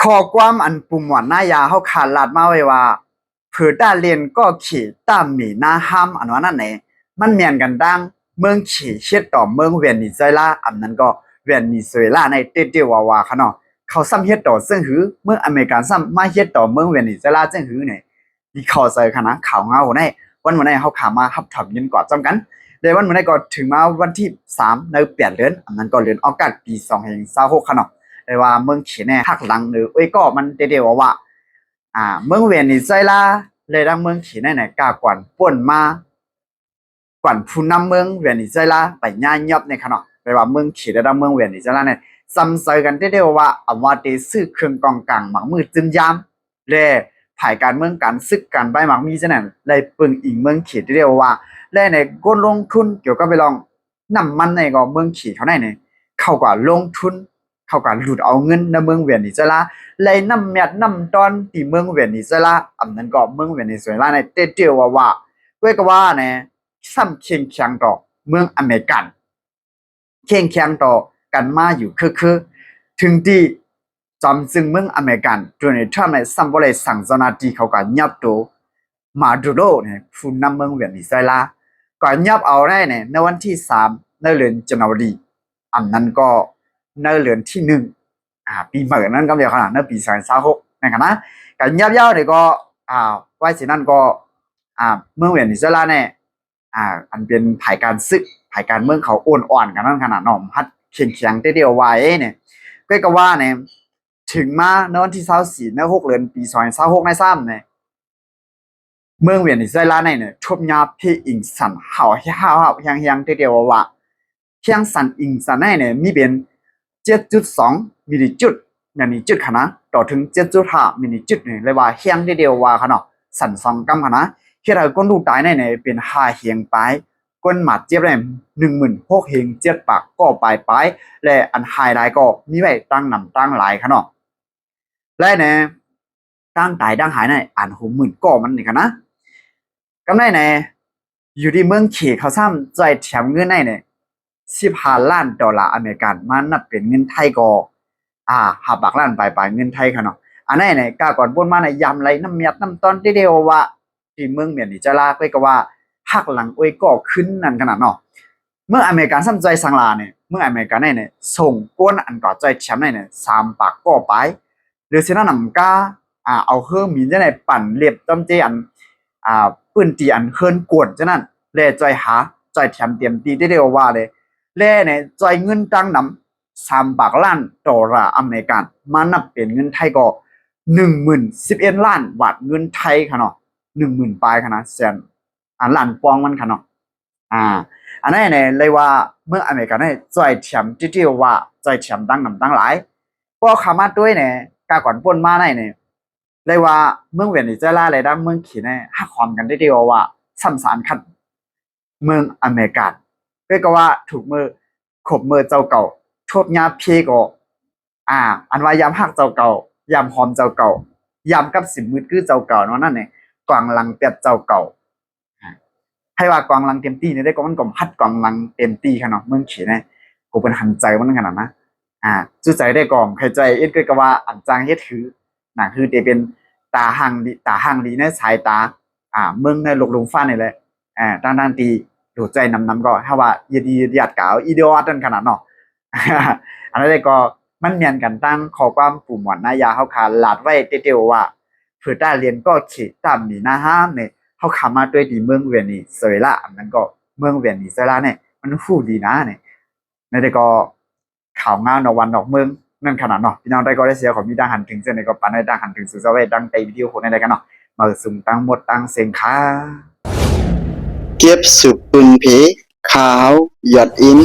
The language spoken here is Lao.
ຂໍ້ຄວາມອັນປູມວນນາຍາເຮົາຄາດລາດມາໄວ້ວ່າ ເຜີຕາເລນກໍເຂຕາເມນາຮາມ ອັນວ່ານັ້ນແຫຼະ ມັນແມ່ນກັນດັ່ງເມືອງເຂເຮັດຕໍ່ເມືອງເວເນຊູເອລາ ອັນນັ້ນກໍເວເນຊູເອລາໃນເຕເຕວາວາຂະເນາະ. ເຂົາຊ້ຳເຮັດຕໍ່ເຊິ່ງຫື ເມືອງອາເມລິກາຊ້ຳມາເຮັດຕໍ່ເມືອງເວເນຊູເອລາເຊິ່ງຫືນີ້ ທີ່ເຂົ້າໃຈຂະນະຂ່າວງາວໃນວັນມື້ໃນເຮົາຂ້າມາຮັບຊົມຍິນກອດຈຳກັນ. ແລະ ວັນມື້ໃນກໍເຖິງມາວັນທີສາມໃນແປດເດືອນ ອັນນັ້ນກໍເດືອນອອກກັດປີສອງພັນຊາວຫົກຂະເນາະ ແລະ ວ່າເມືອງເຂແນ່ ຮັກຫຼັງເດີເອ້ຍກໍມັນເຕເຕວາວາ ອ່າ ເມືອງເວເນຊູເອລາ ແລະ ທັງເມືອງເຂແນ່ ກາກວນປ່ນມາ ກວນຜູ້ນຳເມືອງເວເນຊູເອລາໄປຍາຍອບນີ້ຂະເນາະ. ແຕ່ວ່າເມືອງເຂແລະທັງເມືອງເວເນຊູເອລານີ້ ຊ້ຳໃຈກັນເຕເຕວາວາ ອຳວ່າເຕຊື້ເຄື່ອງກອງກາງໝາກມືດຈືນຢາມ ແລະ ຝ່າຍການເມືອງ ການສຶກ ການໄປໝາກມີ ສະນັ້ນ ໄດ້ເບິ່ງອີງເມືອງເຂເຕເຕວາວາ ແລະ ໃນກົນລົງທຶນກ່ຽວກັບໄປລອງ ນ້ຳມັນໃນກໍເມືອງເຂເຂົາໃນນີ້ ເຂົາກໍລົງທຶນ ເຂົາກໍຫຼຸດເອົາເງິນໃນເມືອງເວເນຊູເອລາ ໄລ່ນ້ຳແມັດນ້ຳຕອນທີ່ເມືອງເວເນຊູເອລາ ອັນນັ້ນກໍເມືອງເວເນຊູເອລາໃນເຕເຕວາວາ ດ້ວຍກະວ່າແນ່ ຊ້ຳເຄັ່ງແຂງຕໍ່ເມືອງອາເມລິກັນ ເຄັ່ງແຂງຕໍ່ກັນມາຢູ່ຄືໆ ເຖິງທີ່ ຈອມເຊິ່ງເມືອງອາເມລິກັນ ໂດນັລ ທຣຳ ໄດ້ຊ້ຳບໍ່ໄດ້ສັ່ງເຈົ້າໜ້າທີ່ ເຂົາກໍຍອບໂຕ ມາດູໂຣນີ້ ຜູ້ນຳເມືອງເວເນຊູເອລາ ກໍຍອບເອົາໄດ້ໃນວັນທີສາມໃນເດືອນຈັນນາວາຣີ ອັນນັ້ນກໍໃນເດືອນທີໜຶ່ງ ອ່າ ປີໃໝ່ນັ້ນກໍແມ່ນຂະນະ ໃນປີສອງພັນຊາວຫົກນັ້ນຂະນະ ກໍຍອບເອົານີ້ກໍ ອ່າ ໄວ້ຊິນັ້ນກໍ ອ່າ ເມືອງເວເນຊູເອລານີ້ ອ່າ ອັນເປັນຝ່າຍການສຶກ ຝ່າຍການເມືອງເຂົາໂອນອ່ອນກັນນັ້ນຂະນະເນາະ ຮັດເຄັ່ງແຂງເຕເຕວາວານີ້ ກໍກະວ່ານີ້ ເຖິງມາໃນວັນທີຊາວສີ່ໃນຫົກເດືອນປີສອງພັນຊາວຫົກໃນຊ້ຳນີ້ ເມືອງເວເນຊູເອລາໃນນີ້ ທົບຍາເພອິງຊັນ ຫາວ ຫາວ ຫາວແຮງໆ ເຕເຕວາວາ ແຮງຊັນອິງຊັນໃນນີ້ມີເປັນເຈັດຈຸດສອງມິນນິຈູດ ແມກນິຈູດຂະນະ ຕໍ່ເຖິງເຈັດຈຸດຫ້າມິນນິຈູດນີ້ ເອີ້ນວ່າແຮງເຕເຕວາວາຂະເນາະ ຊັນສອງກຳຂະນະ ເຮັດໃຫ້ຄົນຜູ້ຕາຍໃນນີ້ເປັນຫ້າເຮງປາຍ ຄົນບາດເຈັບໃນໜຶ່ງໝື່ນຫົກເຮງເຈັດປາຍກໍປາຍປາຍ ແລະ ອັນຫາຍຫຼາຍກໍມີໄວ້ຕັ້ງນຳຕັ້ງຫຼາຍຂະເນາະ ແລະ ໃນ ທັງຕາຍທັງຫາຍໃນອັນຫົກໝື່ນກໍມັນນີ້ຂະນະ ກຳໄດ້ໃນ ຢູ່ທີ່ເມືອງເຂເຂົາຊ້ຳຈ່ອຍແຖມເງິນໃຫ້ນີ້ ສິບຫ້າລ້ານໂດລາອາເມລິກັນ ມານັບເປັນເງິນໄທກໍ ອ່າ ຫ້າປາກລ້ານປາຍໆ ເງິນໄທຂະເນາະ ອັນໃນນີ້ ກາກວນປົນມາໃນຍາມໄລ່ນ້ຳແມັດນ້ຳຕອນເຕເຕວາວາ ທີ່ເມືອງເວເນຊູເອລາ ເອີ້ນກະວ່າ ຮັກຫຼັງເອື້ອຍກໍຄືນນັ້ນຂະນະເນາະ ເມືອງອາເມລິກັນຊ້ຳຈ່ອຍສັງຫຼານີ້ ເມືອງອາເມລິກັນໃນນີ້ ສົ່ງກົນອັນກໍຈ່ອຍແຖມໃນນີ້ ສາມປາກກໍປາຍ ຫຼື ສະນັ້ນນຳກາ ອ່າ ເອົາເຮືອບິນຈັ່ງໃດປັ່ນເລັບຕາມເຈອັນ ອ່າ ພື້ນທີ່ອັນເຮືອນກວນຈັ່ງນັ້ນ ແລະ ຈ່ອຍຫາ ຈ່ອຍແຖມເຕັມທີ່ເຕເຕວາວາເລີຍ ແລະ ໃນຈ່ອຍເງິນຕັ້ງນຳ ສາມປາກລ້ານໂດລາອາເມລິກັນ ມານັບເປັນເງິນໄທກໍໜຶ່ງໝື່ນສິບເອັດລ້ານບາດເງິນໄທຂະເນາະ ໜຶ່ງໝື່ນປາຍຂະນະ ແສນ ອ່າ ລ້ານປອງມັນຂະເນາະ ອ່າ ອັນໃນເລີຍວ່າເມືອງອາເມລິກາໃນຈ່ອຍແຖມເຕເຕວາວາ ຈ່ອຍແຖມຕັ້ງນຳຕັ້ງຫຼາຍ ພໍເຂົ້າມາຕົວະໃນກາກວນປົນມາໃນນີ້ ເລີຍວ່າເມືອງເວເນຊູເອລາ ແລະ ທັງເມືອງເຂແນ່ ຮັກຫອມກັນເຕເຕວາວາ ຊ້ຳສານຄັນ ເມືອງອາເມລິກາ ເອີ້ນກະວ່າທຸກມື້ ຄົບມື້ເຈົ້າເກົ່າ ທົບຍາເພກໍ ອ່າ ອັນວ່າຢາມຮັກເຈົ້າເກົ່າ ຢາມຫອມເຈົ້າເກົ່າ ຢາມກັບສິມມືດຄືເຈົ້າເກົ່າ ແນວນັ້ນແຫຼະ ກອງຫຼັງແປດເຈົ້າເກົ່າ ໃຜວ່າກອງຫຼັງເຕັມທີ່ນີ້ໄດ້ກໍ ມັນກໍຮັດກອງຫຼັງເຕັມທີ່ຂະເນາະ ເມືອງເຂແນ່ ກໍເພິ່ນຫັນໃຈມັນຂະໜາດນະ ອ່າ ຈຸໃຈໄດ້ກໍໃຄໃຈເອັດ ເອີ້ນກະວ່າອັນຈ້າງເຮັດຄື ນາງຄືເຕເປັນຕາຮັ່ງດີ ຕາຮັ່ງດີໃນສາຍຕາ ອ່າ ເມືອງໃນໂລກລຸມຟ້ານີ້ແຫຼະ ອ່າ ທັງໆທີ່ໂດດໃຈນຳນຳກໍຫາວ່າຍືດຍືດຍາດກາວອີດອດນັ້ນຂະໜາດເນາະ ອັນນັ້ນເລີຍກໍມັນແມ່ນກັນຕັ້ງຂໍ້ຄວາມປູມວນນາຍາ ເຮົາຄາດລາດໄວ້ເຕເຕວວ່າ ເພີຕາລຽນກໍເຂດຕາມດີນາຮາມນີ້ ເຮົາຄາມາດ້ວຍທີ່ເມືອງເວເນຊູເອລາ ອັນນັ້ນກໍເມືອງເວເນຊູເອລານີ້ ມັນຮູ້ດີນານີ້ ນັ້ນເລີຍກໍ ຂ່າວງາວນອກບ້ານນອກເມືອງນັ້ນຂະໜາດເນາະ ພີ່ນ້ອງໄດ້ກໍໄດ້ເສຍ ຂໍມີຕາງຫັນເຖິງເຊິ່ງໃດກໍປານໃຫ້ຕາງຫັນເຖິງສູ່ຊາວໄວ້ ດັ່ງໃນວິດີໂອໂຄໃນໃດກັນເນາະ ມາສູ່ຕາງໝົດຕາງເສັງຄ່າ ເກັບສືບປືນເພ ຂ່າວຢອດອິນ